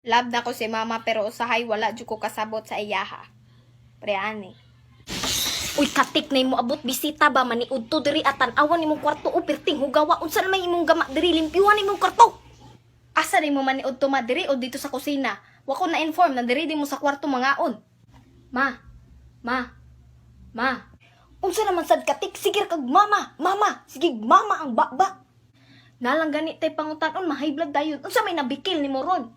Love na ko si mama, pero usahay wala jud ko kasabot sa iyaha. Pre ani. Uy, katik na imo abot bisita ba, maniudto diri at tan-awan nimong kwarto o perting hugawa. Unsa naman imong gama diri? Limpyuhan imong kwarto. Asa ni mo maniudto, ma, diri o dito sa kusina? Wa ko na inform na diri di mo sa kwarto mangaon. Ma. Ma. Ma. Unsa naman sad, katik, sige kag mama, mama, sige mama ang baba. Nalang gani tay pangutanon, ma, high blood dayon. Unsa may nabikil nimo ron?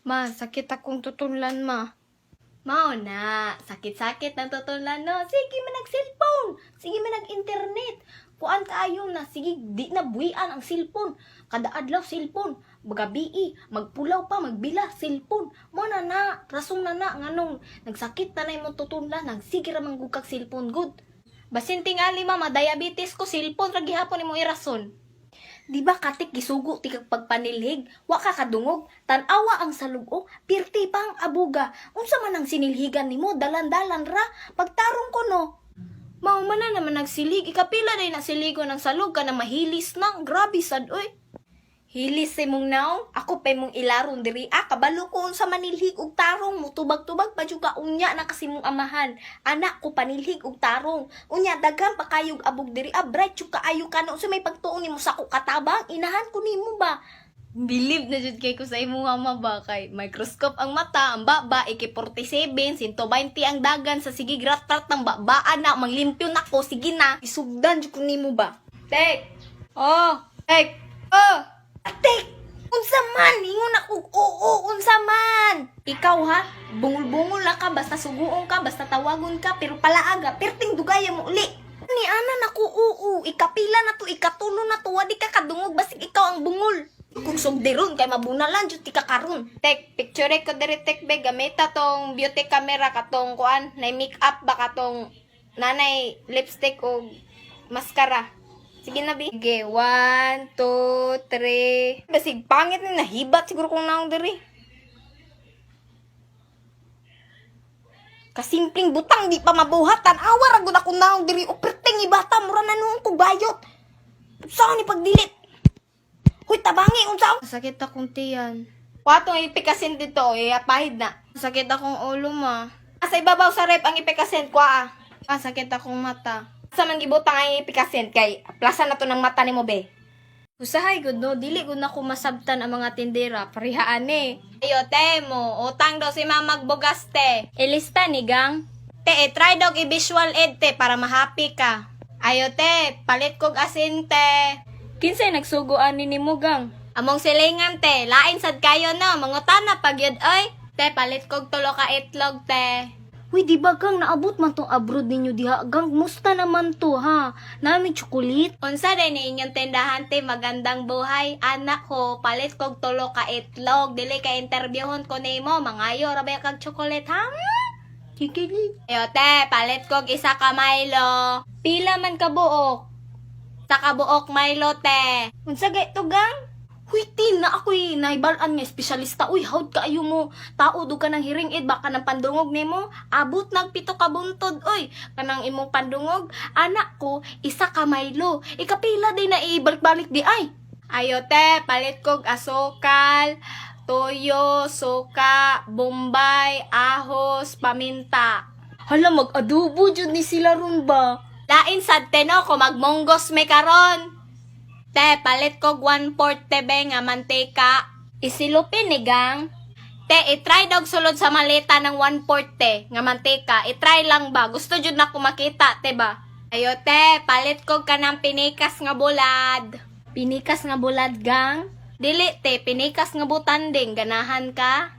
Ma, sakit akong tutunlan, ma. Mao na, sakit-sakit ng tutunlan, no. Sige man nag-cellphone, sige man nag-internet. Kuan kaayo na, sige di na buhian ang cellphone. Kada adlaw cellphone, magabii, magpulaw pa, magbila, cellphone. Mo na na, rason na na nganong nagsakit na na imong tutunlan, nagsige ra man gud kag cellphone gud. Basin tingali, mama, diabetes ko, cellphone ra gihapon imong irason. Di ba, katik, gisugo ti kag pagpanilhig, wa ka kadungog, tan-awa ang salug-o, pirti pa ang abuga. Unsa man ang sinilhigan nimo, dalan-dalan ra, pagtarong ko no. Mao man na naman nagsilig, ikapila day na siligo ng salug ka na mahilis na, grabe sad oy. Hilis sa imong naong, ako pa imong ilaron diri ah, kabalo ko unsa manilhig og tarong, mutubag-tubag pa jud ka unya na kasi mong amahan. Anak ko panilhig og tarong. Unya daghan pa kayog abog diri ah, bright jud kaayo ka no, unsa may pagtuon nimo sa ko katabang, inahan ko nimo ba? Believe na jud kay ko sa imong mama ba, kay microscope ang mata, ang baba AK-47, 120 ang dagan sa sige rat-rat ng babaan na manglimpyo nako, sige na. Isugdan jud ko nimo ba? Tek. Oh, tek. Oh. Ate, unsa man ingon ako, oo, unsa man? Ikaw ha, bungol-bungol na ka, basta suguon ka, basta tawagon ka, pero palaaga, perting dugaya mo uli. Ni ana nako oo, ikapila na to, ikatulo na to, wadi ka kadungog, basig ikaw ang bungol. Kung sugdiron kay mabunalan jud ti ka karon. Tek, picture ko diri tek be, gamita tong beauty camera katong kuan, nay make up ba katong nanay lipstick o mascara. Sige na, bi. Sige, 1, 2, 3. Basig pangit ni nahibat siguro kong naong diri. Kasimpleng butang di pa mabuhat, tan-awa ra gud ako naong diri o perting ibata, mura na nuon ko bayot. Saan ni pagdilit? Hoy, tabangi unsa? Sakit akong tiyan. Kwatong ipikasin dito, eh, pahid na. Sakit akong ulo, ma. Sa ibabaw sa rep ang ipikasin, kwa ah. Ah, sakit akong mata. Sa man gibutang ang ipikasin, kay plaza na to ng mata nimo, be. Usahay gud no, dili gud na ko masabtan ang mga tindera, parehaan eh. Ayo, temo, utang daw si mama magbugas, te. Ilista ni gang. Te, eh, try dog i-visual ed, te, para mahappy ka. Ayo, te, palit kog asin, te. Kinsay nagsugo ani nimo, gang? Among silingan, te, lain sad kayo no, mangutana pag yun oy. Te, palit kog tulo ka itlog, te. Uy, di ba gang naabot man tong abroad ninyo diha? Gang, musta naman to ha? Nami chocolate. Unsa day ni inyong tindahan, te, magandang buhay. Anak ko, palit kog tulo ka itlog. Dili ka interviewon ko nimo, mangayo ra ba kag chocolate ha? Kikili. Ayo, te, palit kog isa ka Milo. Pila man ka buok? Sa kabuok Milo, te. Unsa gay to, gang? Huy, tin na ako'y naibalaan nga espesyalista. Uy, howd kaayo mo. Tao do ka ng hearing aid, baka ng pandungog nimo. Abot nag 7 ka buntod, oy. Kanang imong pandungog, anak ko, isa ka Milo. Ikapila day na ibalik-balik di ay. Ayo, te, palit kog asukal, toyo, suka, bombay, ahos, paminta. Hala, mag-adobo jud ni sila ron ba? Lain sad te no, kung magmonggos may karon. Te, palit kog 1/4 te be nga mantika. Isilupin ni gang. Te, itry dog sulod sa maleta ng 1/4 te nga mantika. Itry lang ba? Gusto jud na ko makita, te ba? Ayo, te, palit kog kanang pinikas nga bulad. Pinikas nga bulad, gang. Dili te, pinikas nga butanding, ganahan ka?